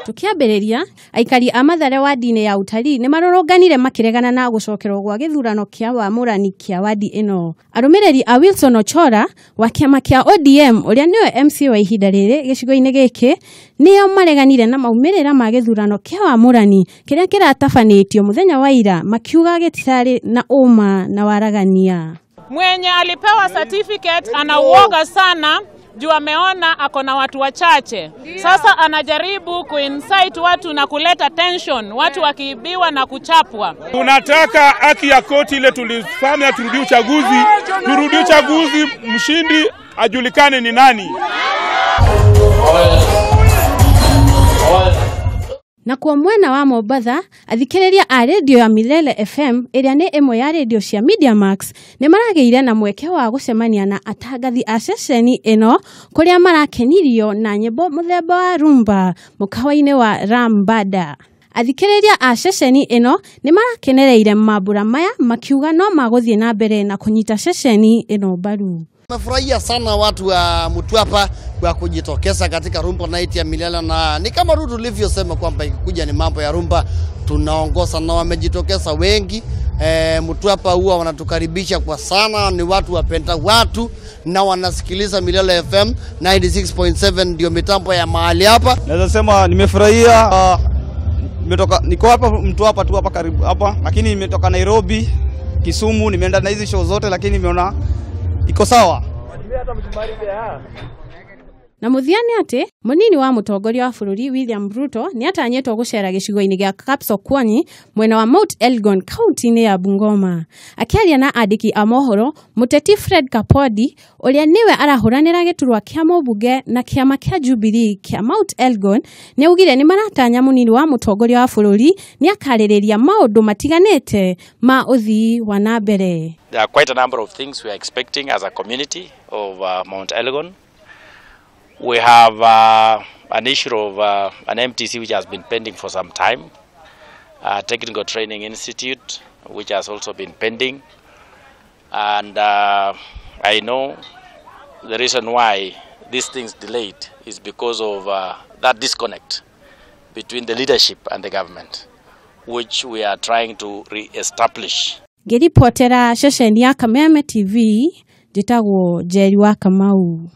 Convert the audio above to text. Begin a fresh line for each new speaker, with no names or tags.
Tukiambĩrĩria, aikari a Mathare wadi-inĩ ya utalii nĩ marũrũnganire makĩregana na gũcokerwo gwa gĩthurano kĩa wamũrani kĩa wadi ĩno. Arũmĩrĩri a Wilson Ochora wa kĩama kĩa ODM, ũrĩa nĩwe MC wa ihinda rĩrĩ gĩcigo-inĩ gĩkĩ, nĩo mareganire na maumĩrĩra ma gĩthurano kĩa wamũrani kĩrĩa kĩratabanĩtio mũthenya wa ira, makiuga gĩtirarĩ na ũma na waragania.
Mwenye alipewa certificate anauoga sana juu ameona ako na watu wachache. Sasa anajaribu kuincite watu na kuleta tension, watu wakiibiwa na kuchapwa.
Tunataka haki ya koti ile tulifanya, turudie uchaguzi, turudie uchaguzi, mshindi ajulikane ni nani.
Na kwa mwena wa Mombatha, athikĩrĩria a redio ya Milele FM ĩrĩa nĩ ĩmwe ya redio cia Media Max nĩ maragĩire na mweke wa gũcemania na atangathi a ceceni ĩno, kũrĩa marakenirio na nyĩmbo mũthemba wa rumba mũkawa-inĩ wa Rambada. Athikĩrĩria a ceceni ĩno nĩ marakenereire mambura maya, makiuga no magũthiĩ na mbere na kũnyita ceceni ĩno mbaru.
Nimefurahia sana watu wa Mtwapa kwa kujitokeza katika Rumba Night ya Milele, na ni kama tu tulivyosema kwamba ikikuja ni mambo ya rumba tunaongoza, na wamejitokeza wengi. Mtwapa huwa wanatukaribisha kwa sana, ni watu wapenda watu na wanasikiliza Milele FM 96.7, ndio mitambo ya mahali hapa.
Naweza sema nimefurahia, nimetoka, niko hapa Mtwapa tu hapa karibu hapa, lakini nimetoka Nairobi, Kisumu, nimeenda na hizi show zote, lakini nimeona iko sawa.
Na mũthia nĩ atĩ mũnini wa mũtongoria wa bũrũri William Ruto nĩ atanyĩtwo gũcera gĩcigo-inĩ gĩa Kapsokwony mwena wa Mount Elgon kaunti-inĩ ya Bungoma. Akĩaria na andĩki a mohoro, mũteti Fred Kapodi ũrĩa nĩwe arahũranĩra gĩturwa kĩa mũmbunge na kĩama kĩa Jubilee kĩa Mount Elgon nĩ augire nĩ maratanya mũnini wa mũtongoria wa bũrũri nĩ akarĩrĩria maũndũ matiganĩte ma ũthii wa na mbere.
There are quite a number of things we are expecting as a community of Mount Elgon. We have an issue of an MTC which has been pending for some time, a Technical Training Institute which has also been pending, and I know the reason why these things delayed is because of that disconnect between the leadership and the government, which we are trying to re-establish.
Ngĩribotera ceceni ya Kameme TV, njĩtagwo Njeri wa Kamau.